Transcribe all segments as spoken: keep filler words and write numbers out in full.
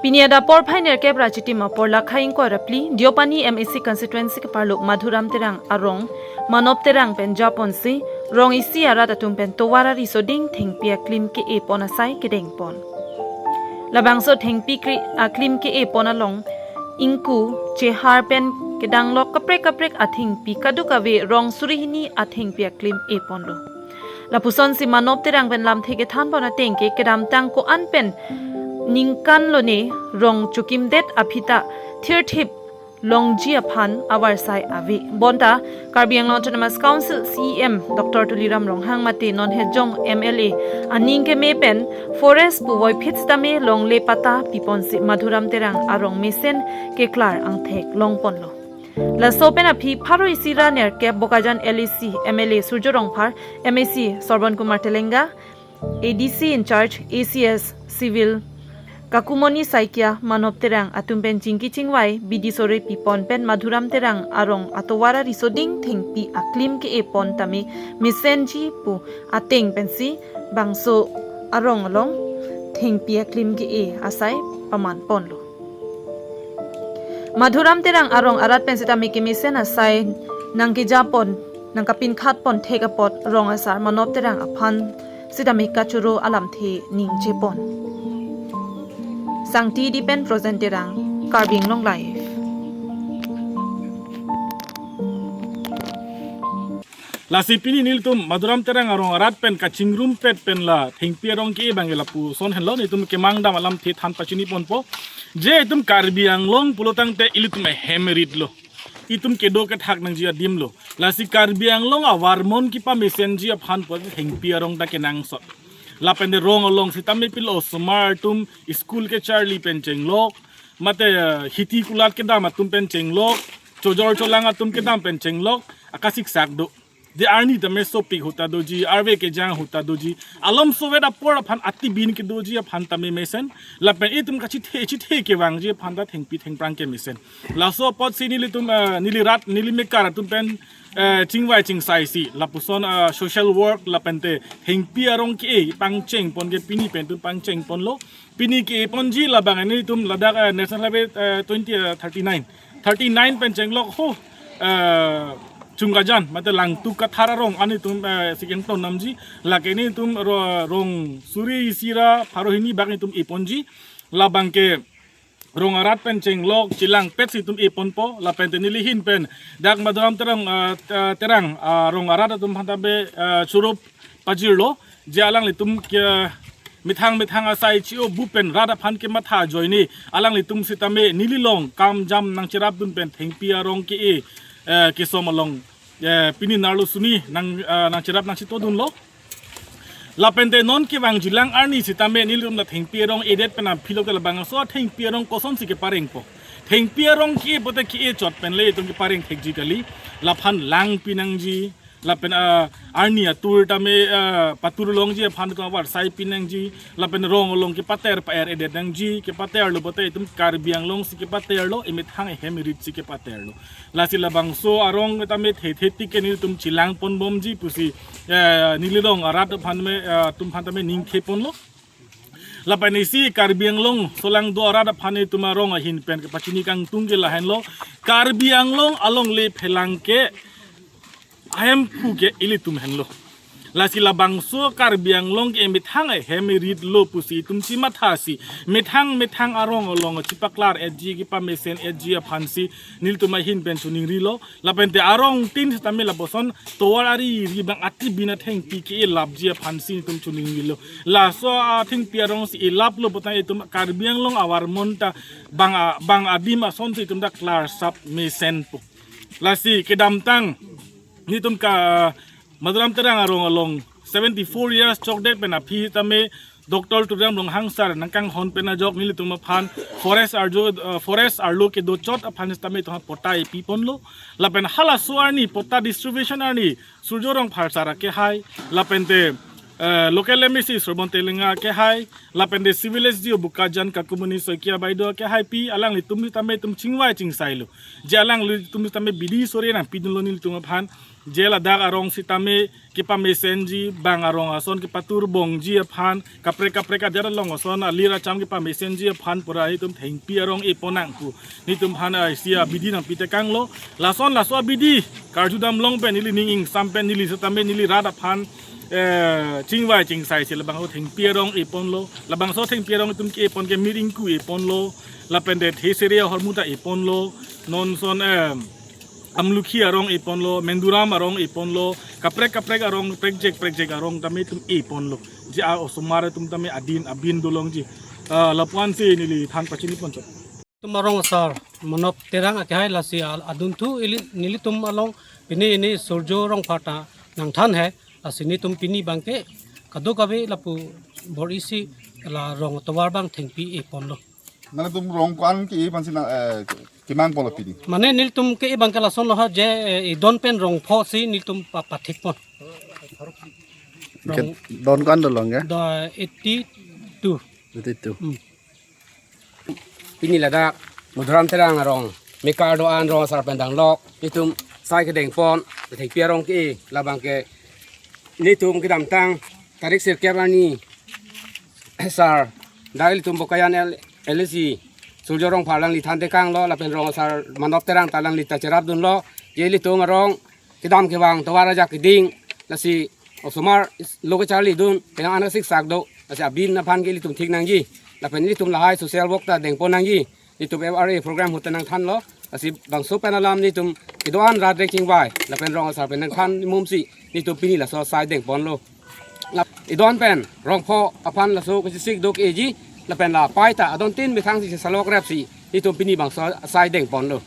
Pini adap porphai nerkep ra chitim apor lakhai ingkoi ra phli, Deopani M A C constituency keparlo Madhuram Terang arong Manop Terang pen japonsi rong isi arat atum pen tovar ariso ding thengpi aklim ke-e pon asai kedeng pon. Labangso thengpi kri-, aklim ke-e pon along ingku, chehar pen kedanglok kaprek kaprek athengpi kadokave rong suri hini athengpi aklim e ponlo. Lapusonsi Manop Terang pen lamthe kethan pon ateng ke kedamtang ko-an pen ningkan lone rong chokimdet aphi ta thirthip longji aphan avarsai ave. Bonta Karbi Anglong Autonomous Council C E M Doctor Tuliram Ronghang mate non hejong M L A aning keme pen forest puvoiphit sitame longle patta piponsi Madhuram Terang arong mesen keklar angthek long ponlo. Laso pen aphi pharo isi ra nerkep Bokajan L A C M L A Surjo Rongphar, M A C Sorbon Kumar Telenga, A D C in charge A C S Civil Kakumoni Saikia, Manop Terang atum pen chingki chingvai bidi sore pipon pen Madhuram Terang arong atovar ariso ding thengpi aklim ke-e pon tame mesenji pu ateng pensi bangso arong along thengpi aklim ke-e asai paman ponlo. Madhuram Terang arong arat pen sitame kemesen asai nangkeja pon, nangkapinkhat pon thek apot rong asar Manop Terang aphan sitame kachoro alamthe ningje pon. Sangti di pen Frozen Terang, Karbi Anglong Live. Lasi pini nelitum Madhuram Terang arong arat pen kachingrumpet pen la thengpi arong ke-e abang lapuson henlo, nelitum kemang dam alamthe than pachini ponpo. Je itum Karbi Anglong pulo tangte ilitum ahem rit lo. Itum kedo kethak nangji adim lo. Lasi Karbi Anglong avarmon kepamesenji aphan pu thengpi arong ta kenangsot. Lapen de rong along sitame pilo osomar atum school kecharli pen chenglok, mate, eh, hiti kulat kedam atum pen chenglok, chojor cholang atum kedam pen chenglok, akasiksak do. De arni tame sopik ahut ta doji, arve kejang ahut ta doji. Alomso vet apor aphan atibin kedoji aphan tame mesen. Lapen itum kachithe chithe kevangji aphan ta thengpi thengphrang kemesen. Laso apotsi nelitum, eh, neli rat, neli mekar atum pen, eh, chingvai chingsai si. Lapuson, eh, social work lapen te thengpi arong ke-e pangcheng pon ke pini pen itum pangcheng ponlo. Pini ke-e ponji labang nelitum ladak, eh, National Highway, eh, twenty, eh, thirty nine. Thirty nine pen chenglok ho, eh, Chungkajan, mate Langtuk Kathar arong an itum, eh, si kengton namji, lake nelitum ro-, rong suri isi ra pharo hini bak nelitum e ponji, labang ke rong arat pen chenglok chelangpet si itum e ponpo, lapen te neli ahin pen dak Madhuram Terang, eh, te-, Terang, ah, rong arat atum aphan ta be, eh, choro pajirlo, je alanglitum ke methang methang asai chi-o bu pen rat aphan kematha ajoine alanglitum sitame neli along kam jam nangcherapdun pen thengpi arong ke-e, eh, kesom along, eh, pini nerlo suni nang, eh, nangcherap nangchitodunlo. Lapen te non kevangjilang arni sitame nelitum la thengpi arong edet pen aphi lo ke labangso thengpi arong kosonsi keparengpo. Thengpi arong ke-e pote ke-e chot pen le itum kepareng thekji kali. Laphan lang pinangji. Lapen, ah, arni atur tame, ah, patur longji aphan itum avarsai pinangji. Lapen rong along kepater pa-er edet nangji, kepaterlo pote itum Karbi Anglong si kepaterlo, emethang ehem rit si kepaterlo. Lasi labangso arong tame thethe tik ke nelitum chelang ponbomji pusi, eh, neli rong arat aphan me, eh, atum aphan tame ningthe ponlo. Lapen isi Karbi Anglong solangdo arat aphan itum arong ahin pen kepachini kangtung ke lahenlo. Karbi Anglong alongle phelang ke ahemphu ke ilitum henlo. Lasi labangso Karbi Anglong ke emethang ehem rit lo pusi itum chematha si, methang methang arong along chepaklar etji kepamesen etji aphan si nelitum ahin pen choningrilo. Lapen te arong tin sitame lapuson tovar ari ri bang atibin athengpi ke-e lapji aphan si itum choningrilo. Laso athengpi arong si e laplo pote itum Karbi Anglong avarmon ta bang a-, bang adim ason si itum ta klarsap mesenpo. Lasi kedamtang nelitum ka Madhuram Terang arong along seventy four years chokdet pen aphi tame Doctor Tuliram Ronghang sir nangkanghon pen ajok nelitum aphan forest arjo, eh, forest arlo kedo chot aphan sitame itum patta epi ponlo. Lapen halaso arni patta distribution arni Surjo Rongphar sir akehai. Lapen te Eh, local M A C Srobon Telenga akehai, lapen de Civil S D O Bokajan Kakumuni Saikia Baideo akehai pi, alanglitum tame itum chingvai chingsailo. Je alanglitum tame bidi sore nangpidunlo nelitum aphan. Je ladak arong sitame kepamesenji, bang arong ason kepaturbongji aphan, kaprek kaprek adet along ason alir acham kepamesenji aphan pura itum thengpi arong epon nang pu nelitum aphan, ah, isi abidi nangpitekanglo. Lason laso abidi karjudam long pen neli ning ingsam pen neli sitame neli rat aphan, eh, chingvai chingsai si labangso thengpi arong eponlo. Labangso thengpi arong itum ke-epon ke Miringku eponlo. Lapen de Thesere ahormu ta eponlo. Non son, eh, Amlukhi arong eponlo, Menduram arong eponlo, kaprek kaprek arong, prekjek prekjek arong tame itum eponlo. Je a osomar atum tame adin abin dolongji. Ah, lapuan si neli than pachini ponchot. Itum arong asar Manop Terang akehai lasi al-, adunthu ili nelitum along pini ili Surjo Rongphar ta nangthan he, lasi nelitum pini abangke kadokave lapu bor-isi la rong tovar abang thengpi eponlo. Nanglitum rong ko-an ke-e aphansi na, eh, kemang polo pini? Mane nelitum ke-e abangke lason lo ha je, eh, idon pen rong pho si nelitum pa-, pathik pon. Ke-, rong don ko-an dolong ya? Do eighty-two. Eighty-two. Hmm. Pini ladak Madhuram Terang arong mekar do-an rong asar pen danglok, nelitum sai kedeng pon, thengpi arong ke-e, labangke nelitum kedamtang tarik sirkep arni sar, dak ilitum Bokajan L-, L A C Surjo Rongphar alangli thantekanglo, lapen rong asar Manop Terang ta alangli ta cherapdunlo, je ilitum arong kedam kevang tovar ajak keding, lasi osomar is-, lo kacharlidun, penang anak siksak do, lasi abin aphan ke ilitum thik nangji, lapen ilitum lahai social work ta dengpon nangji, nelitum F R A program ahut ta nangthanlo, lasi bangso pen alam nelitum kedo-an rat rek chingvai, lapen rong asar pen nangthan mumsi, nelitum pini laso sai dengponlo. La idon pen rong pho aphan laso kachisik do ke-eji, lapen la pai ta adon tin methang si salok rep si, nelitum pini bangso sai dengponlo.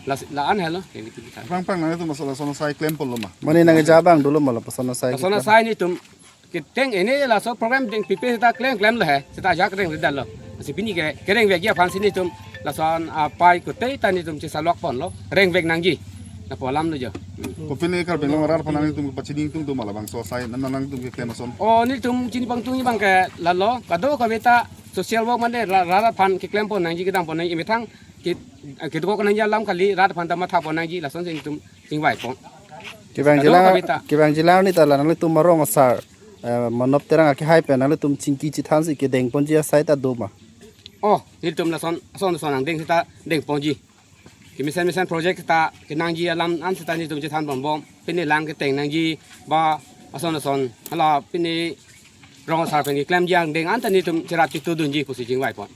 La, la-an helo. Pang pang nangtum laso, laso sai klemponlo ma? Mane nangja abang dolo ma lapuson asai? Laso asai nelitum keteng ini laso program dengpipe seta klem klemlo he, seta ajak rengredetlo. Lasi pini ke kerengvekji aphansi nelitum lason apai kute ta nelitum chesalok ponlo, rengvek nangji. Lapu alam lo jo. Hmm. Kopine Karbi Anglong arat aphan nangtum pachini tung do ma labangso sai, nang nangtum keklem ason? Oh, nelitum chinipangtungji abangke lalo, kadokave ta social work mane ra-, rat aphan keklem pon nangji, kedam pon nangji, methang ke, kedok nangji alam kali, rat aphan ta matha pon nangji, lason si nelitum chingvai pon. Kevangji lang, kadokave ta. Kevangji lang arni ta la nanglitum arong asar, eh, Manop Terang akehai pen nanglitum chingki chethan si kedengponji asai ta do ma? Oh, nelitum lason, ason ason nangdeng seta dengponji. Kemesen mesen project ta kenangji alam an seta nelitum chethan ponbom. Pini lang keteng nangji ba ason ason. Hala pini rong asar pen keklemji angdeng an ta nelitum cherap chetudunji pusi chingvai pon.